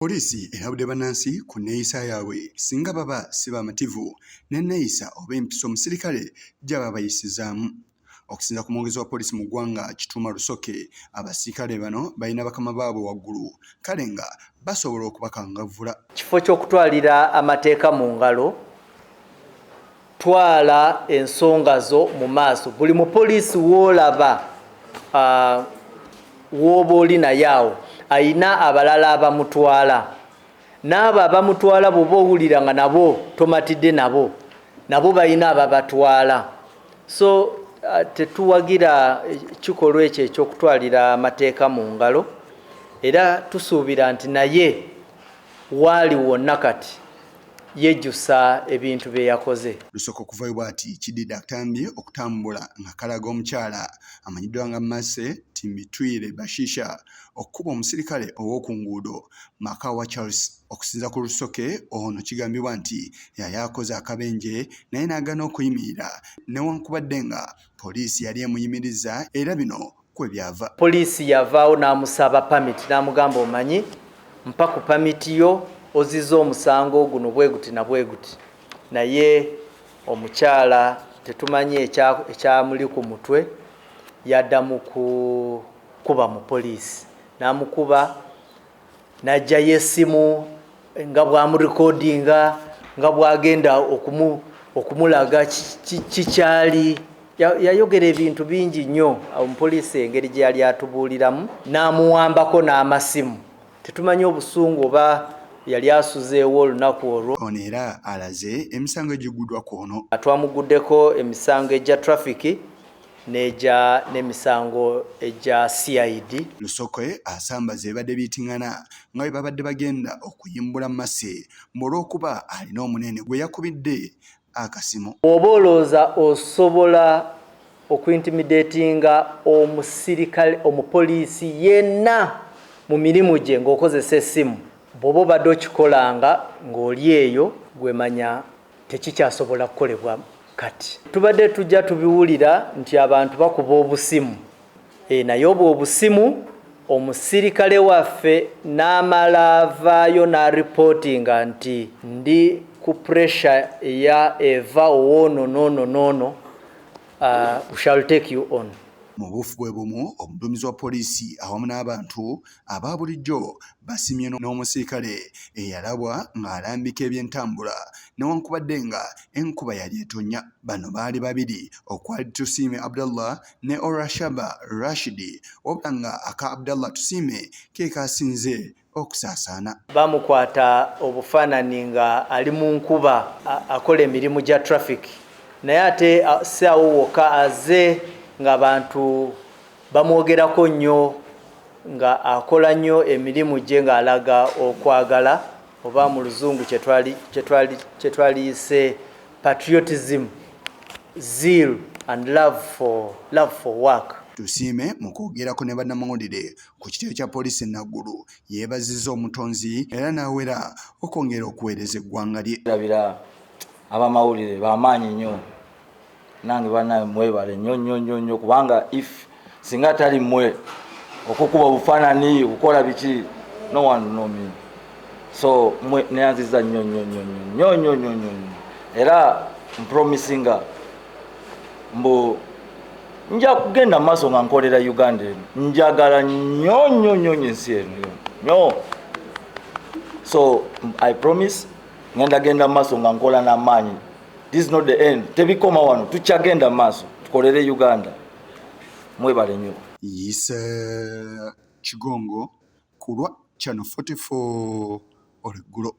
Poliisi erabudde bannansi ku nneeyisa yaabwe singa baba si bamativu n'enneeyisa oba empisa omusirikale gy'aba abayisizaamu. Okusinziira ku mwogezi wa poliisi mu ggwanga Kituuma Rusoke, abasirikale bano balina bakama baabwe waggulu kale nga basobola okubakangavvula. Kifo ky'okutwalira amateeka mu ngalo, twala ensonga zo mu maaso. Buli mupoliisi w'olaba w'oba oli naye awo ayina abalala abamutwala, n'abo abamutwala bw'oba owulira nga nabo tomatidde nabo, nabo balina ababatwala. So tetuwagira kikolwa ekyo eky'okutwalira amateeka mu ngalo, era tusuubira nti naye waali wonna kati yejjusa ebintu bye yakoze. Lusooka okuvayo bw'ati kididde akatambi okutambula nga kalaga omukyala amanyiddwa nga Mercy Timbitwire Bashisha okukuba omusirikale ow'oku nguudo Makawa Charles. Okusinziira ku Rusoke, ono kigambibwa nti yali akoze akabenje naye n'agaana okuyimirira newankubadde nga poliisi yali emuyimiriza era bino kwe byava. Poliisi yavaawo n'amusaba pamiti n'amugamba, omanyi mpa ku pamiti yo ozize omusango guno bwe guti na bwe guti, naye omukyala tetumanyi ekyamuli ku mutwe, yaddamu kukuba mu poliisi n'amukuba n'aggyayo essimu nga bw'amurekodinga nga bw'agenda okumulaga kikyali. Yayogera ebintu bingi nnyo omupoliisi engeri gye yali atubuuliramu, n'amuwambako n'amasimu. Tetumanyi obusungu oba yali asuzeewo olunaku olwo. Ono era alaze emisango egiguddwa ku ono. Twamuguddeko emisango egya traffic n'egya n'emisango egya CID. Lusoke asambaza ebibadde biyitingana nga bwe babadde bagenda okuyimbula Mercy olw'okuba alina omunene gwe yakubidde akasimu. Bw'oba olowooza osobola okuintimidatinga omusirikale omupoliisi yenna mu mirimu gye ng'okozesa essimu, bw'oba obadde okikolanga ng'oli eyo, gwemanya tekikyasobola kukolebwa kati. Tubadde tujja tubiwulira nti abantu bakuba obusimu, naye obwo obusimu omusirikale waffe n'amala avaayo n'aripootinga nti ndi ku pressure eya eva owoono noono noono, we shall take you on. Mu buufu bwe bumu, omuduumizi wa poliisi awamu n'abantu aba bulijjo basimye n'omusirikale eyalabwa ng'alambika ebyentambula newankubadde nga enkuba yali etonnya. Bano baali babiri okwali Tusiime Abdallah ne Orashaba Rashidi, wabula nga aka Abdallah Tusiime ke kasinze okusaasaana. Bamukwata obufaananyi nga ali mu nkuba akola emirimu gya traffic, naye ate si awo wokka, azze ng'abantu bamwogerako nnyo nga akola nnyo emirimu gye ng'alaga okwagala, oba mu luzungu kye twaliyise patriotism, zeal and love for work. Tusiime mu kwogerako ne bannamawulire ku kitebe kya poliisi e Naggulu yeebazizza omutonzi era n'awera okwongera okuweereza eggwanga lye. Labira abamawulire bamaanyi nnyo, nange bannaye mwebale nnyo nnyo nnyo nnyo, kubanga if singa tali mmwe okukuba obufaananyi, okukola biki, no one know me. So mwe neyanziza nnyo nnyo nnyo nnyo nnyo nnyo nnyo nnyo, era mpromisinga mbu nja kugenda maaso nga nkolera Uganda eno. Njagala nnyo nnyo nnyo nnyo ensi eno nnyo, so I promise ngenda genda maaso nga nkola n'amaanyi. This is not the end, tebikoma wano, tukyagenda maaso tukolere Uganda. Mwebale nnyo. Yise Kigongo ku lwa Channel 44 olweggulo.